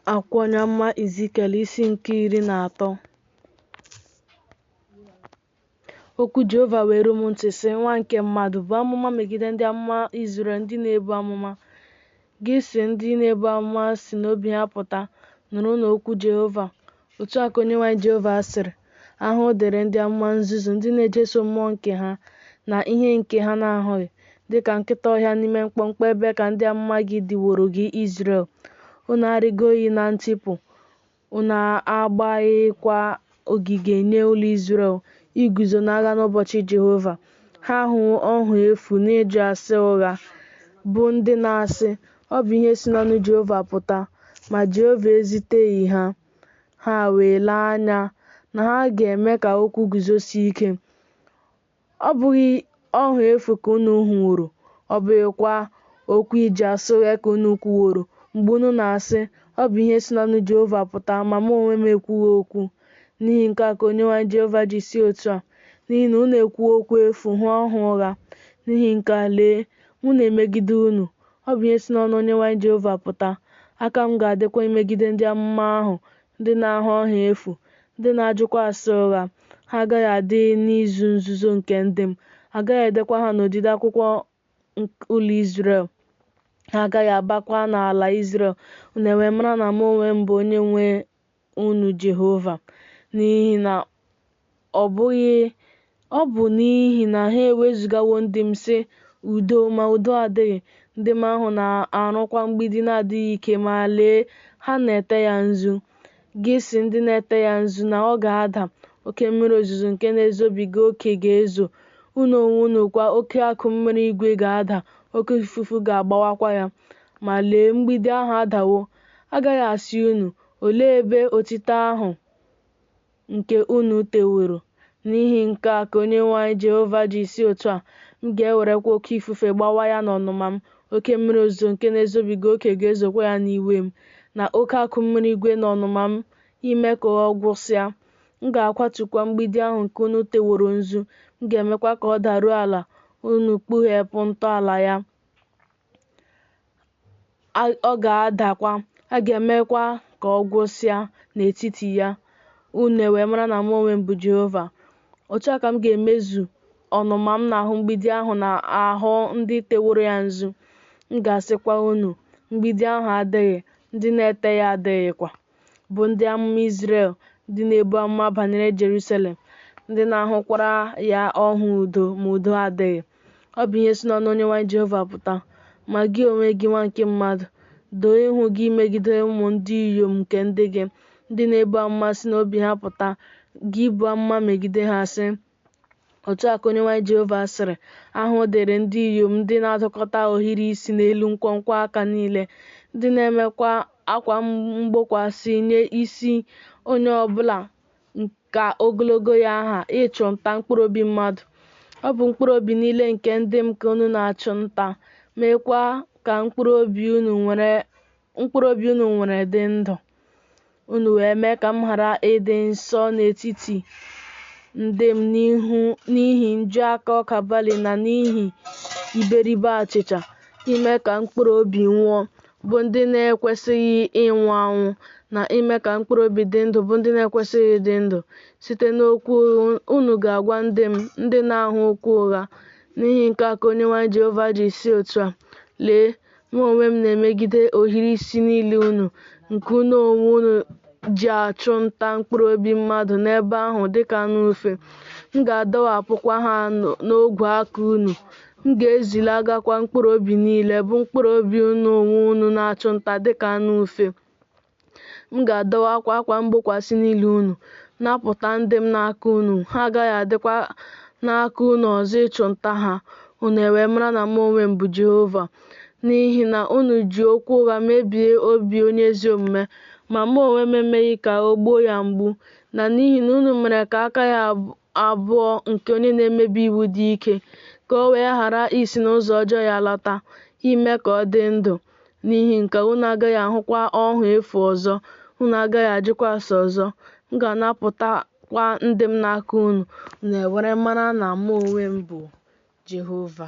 Akwụkwọ onye amụma Izikiel isi nke 13. Okwu Jehova wee ruo m ntị, sị, Nwa nke mmadụ, buo amụma megide ndị amụma Izrel ndị na-ebu amụma. Gị sị ndị na-ebu amụma si n'obi ha pụta, Nụrụnụ okwu Jehova. Otu a ka Onyenwe anyị Jehova sịrị, Ahụhụ dịrị ndị amụma nzuzu, ndị na-ejeso mmụọ nke ha, na ihe nke ha na-ahụghị. Dị ka nkịta ọhịa n'ime mkpọmkpọ ebe ka ndị amụma gị dịworo gị Izrel. Unu arịgoghị na ntipụ, unu agbaghịkwa ogige nye ụlọ Izrel iguzo n'agha n'ụbọchị Jehova. Ha ahụwo ọhụ efu n'ịjụ ase ụgha, bụ ndị na-asị, Ọ bụ ihe si n'ọnụ Jehova pụta, ma Jehova eziteghị ha. Ha wee lee anya na ha ga-eme ka okwu guzosie ike. Ọ bụghị ọhụ efu ka unu hụworo, ọ bụghịkwa okwu ịjụ ase ụgha ka unu kwuworo, mgbe unu na-asị, Ọ bụ ihe si n'ọnụ Jehova pụta, ma mụ onwe m ekwughị okwu. N'ihi nke a ka Onyenwe anyị Jehova ji sị otu a, N'ihi na unu ekwuwo okwu efu, hụ ọhụ ụgha, n'ihi nke a, lee, mụ na-emegide unu, ọ bụ ihe si n'ọnụ Onyenwe anyị Jehova pụta, aka m ga-adịkwa imegide ndị amụma ahụ, ndị na-ahụ ọhụ efu, ndị na-ajụkwa ase ụgha. Ha agaghị adị n'izu nzuzo nke ndị m, agaghị edekwa ha n'odide akwụkwọ ụlọ Izrel. Ha agaghị abakwa n'ala Izrel, unu ewee mara na mụ onwe m bụ Onyenwe unu Jehova. N'ihi na ọ bụghị ọ bụ n'ihi na ha ewezugawo ndị m, sị, Udo, ma udo adịghị. Ndị m ahụ na-arụkwa mgbidi na-adịghị ike, ma lee, ha na-ete ya nzu. Gị sị ndị na-ete ya nzu na ọ ga-ada, oke mmiri ozuzo nke na-ezobiga oke ga-ezo, unu onwe unu kwa, oke akụ mmiri igwe ga-ada, oke ifufe ga-agbawakwa ya. Ma lee, mgbidi ahụ adawo. Agaghị asị unu, Olee ebe otite ahụ nke unu teworo? N'ihi nke a ka Onyenwe anyị Jehova ji sị otu a, M ga-ewerekwa oke ifufe gbawa ya n'ọnụma m, oke mmiri ozuzo nke na-ezobiga oke ga-ezokwa ya n'iwe m, na oke akụ mmiri igwe n'ọnụma m ime ka ọ gwụsịa. M ga-akwatukwa mgbidi ahụ nke unu teworo nzu, m ga-emekwa ka ọ daruo ala, unu kpughepụ ntọala ya. Ọ ga-adakwa, a ga-emekwa ka ọ gwụsịa n'etiti ya, unu ewee mara na mụ onwe m bụ Jehova. Otu a ka m ga-emezu ọnụma m n'ahụ mgbidi ahụ na ahụ ndị teworo ya nzu. M ga-asịkwa unu, Mgbidi ahụ adịghị, ndị na-ete ya adịghịkwa, bụ ndị amụma Izrel ndị na-ebu amụma banyere Jerusalem, ndị na-ahụkwara ya ọhụ udo, ma udo adịghị. Ọ bụ ihe si n'ọnụ Onyenwe anyị Jehova pụta. Ma gị onwe gị, nwa nke mmadụ, doo ihu gị megide ụmụ ndị inyom nke ndị gị, ndị na-ebu amụma si n'obi ha pụta, gị buo amụma megide ha, sị, Otu a ka Onyenwe anyị Jehova sịrị, Ahụhụ dịrị ndị inyom ndị na-adụkọta ohiri isi n'elu nkwonkwo aka niile, ndị na-emekwa akwa mgbokwasị nye isi onye ọ bụla ka ogologo ya ha, ịchụ nta mkpụrụ obi mmadụ. Ọ bụ mkpụrụ obi niile nke ndị m ka unu na-achụ nta, meekwa ka mkpụrụ obi unu nwere dị ndụ. Unu wee mee ka m ghara ịdị nsọ n'etiti ndị m n'ihi nju aka ọka bali na n'ihi iberibe achịcha, ime ka mkpụrụ obi nwụọ, bụ ndị na-ekwesịghị ịnwụ anwụ, na ime ka mkpụrụ obi dị ndụ, bụ ndị na-ekwesịghị ịdị ndụ, site n'okwu unu ga-agwa ndị m, ndị na-ahụ okwu ụgha. N'ihi nke a ka Onyenwe anyị Jehova ji sị otu a, Lee, mụ onwe m na-emegide ohiri isi niile unu, nke unu onwe unu ji achụ nta mkpụrụ obi mmadụ n'ebe ahụ dịka anụ ufe. M ga-adọwapụkwa ha n'ogwe aka unu. M ga-ezilagakwa mkpụrụ obi niile, bụ mkpụrụ obi unu onwe unu na-achụ nta dịka anụ ufe. M ga-adọwakwa akwa mgbokwasị niile unu, napụta ndị m n'aka unu, ha agaghị adịkwa n'aka unu ọzọ ịchụ nta ha, unu ewee mara na mụ onwe m bụ Jehova. N'ihi na unu ji okwu ụgha mebie obi onye ezi omume, ma mụ onwe m emeghị ka o gbuo ya mgbu, na n'ihi na unu mere ka aka ya abụọ nke onye na-emebi iwu dị ike, ka o wee ghara isi n'ụzọ ọjọọ ya lọta, ime ka ọ dị ndụ. N'ihi nke a unu agaghị ahụkwa ọhụ efu ọzọ, unu agaghị ajụkwa ase ọzọ. M ga-anapụtakwa ndị m n'aka unu, unu ewere mara na mụ onwe m bụ Jehova.